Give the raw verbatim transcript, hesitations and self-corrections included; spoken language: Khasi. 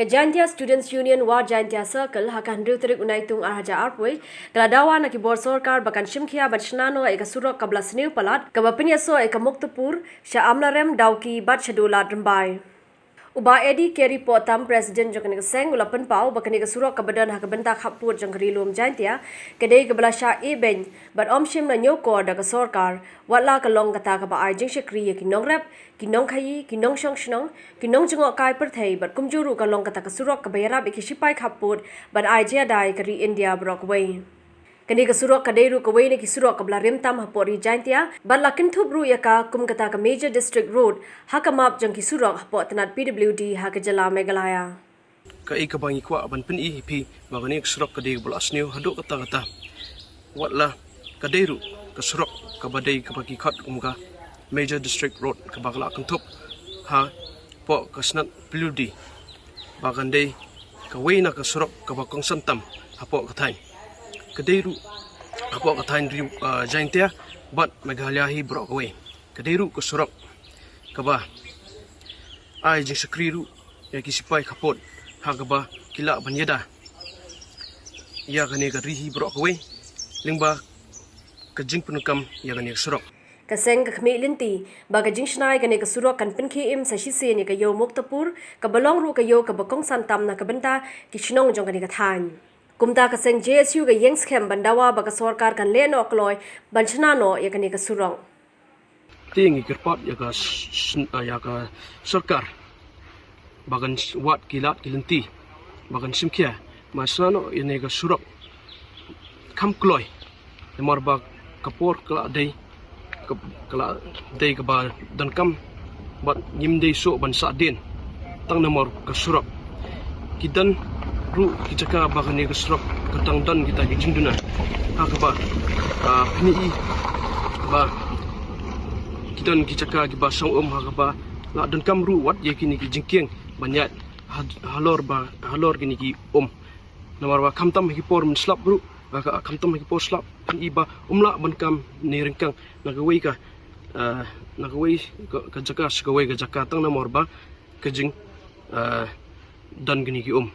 Jaintia Students Union War Jaintia Circle ha ka hynriew tarik u Naitung ar hajar arphew ka la dawa na ki bor sorkar ba kan shim khia ban shna noh ïa ka surok kaba la sniew palat kaba pynïasoh ïa ka Muktapur sha Amlarem, Dawki bad sha Dawlad Rymbai. U Bah Eddie Kerry Pohtam, President jong kane ka seng, u la pynpaw ba kane ka surok kaba don ha ka bynta khappud jong ka Ri Lum Jaintia ka dei kaba la shah ibeiñ bad ym shym la ñiewkor da ka sorkar, wat la ka long kata kaba ai jingshakri ïa ki nongrep, ki nongkhaii, ki nongshong shnong, ki nongjngohkai pyrthei bad kumjuh ruh ka long kata ka surok kaba ïarap ïa ki shipai khappud ban ai jingïada ïa ka ri India baroh kawei. Kane ka surok ka dei ruh kawei na ki surok kaba la rim tam hapoh ri Jaintia bad la kynthup ruh ïa ka kum kata ka Major District Road ha ka map jong ki surok hapoh tnat P W D ha ka jylla Meghalaya. Kaei kaba ngi kwah ban pyni ïa phi ba kane ka surok ka dei kaba la sniew haduh katta katta. Wat la ka dei ruh ka surok kaba dei kaba ki khot kum ka Major District Road kaba ka la kynthup hapoh ka tnat P W D ba kan dei kawei na ka surok kaba kongsan tam hapoh ka thaiñ. Ka dei ruh hapoh ka thaiñ ri, ah, Jaintia bad Meghalaya hi baroh kawei. Ka dei ruh ka surok kaba ai jingshakri ruh ïa ki shipai khappud ha kaba ki lah ban ïada ïa kane ka ri hi baroh kawei lyngba ka jingpyndonkam ïa kane ka surok. Ka seng ka khmih lynti ba ka jingshna ïa kane ka surok kan pynkhie im sa shisien ïa ka ïew Muktapur kaba long ruh ka ïew kaba kongsan tam na ka bynta ki shnong jong kane ka thaiñ. Kumta ka seng J S U ka ïeng skhem ban dawa ba ka sorkar kan leh noh kloi ban shna noh ïa kane ka surok. Te ngi kyrpad ïa ka s-, s-, ïa ka sorkar ba kan s-, wad ki lad ki lynti ba kan shim khia ban shna noh ïa kane ka surok kham kloi. Namar ba ka por ka la dei ka, ka la dei kaba donkam bad ngim dei shuh ban sah dien tang namar ka surok. Ki don ruh ki jaka ba kane ka surok ka dang don kita ki jingduna ha kaba, ah, pyni ba ki don ki jaka kiba shong um ha kaba la donkam ruh wat ïa kine ki jingkieng ban ïaid ha-, halor ba, halor kine ki um. Namar ba khamtam ha ki por mynslap ruh, ba ka, khamtam ha ki por slap pyni ba um lah ban kam ne ryngkang na kawei ka, ah, na kawei ka, ka jaka sha kawei ka jaka tang namar ba ka jing, ah, don kine ki um.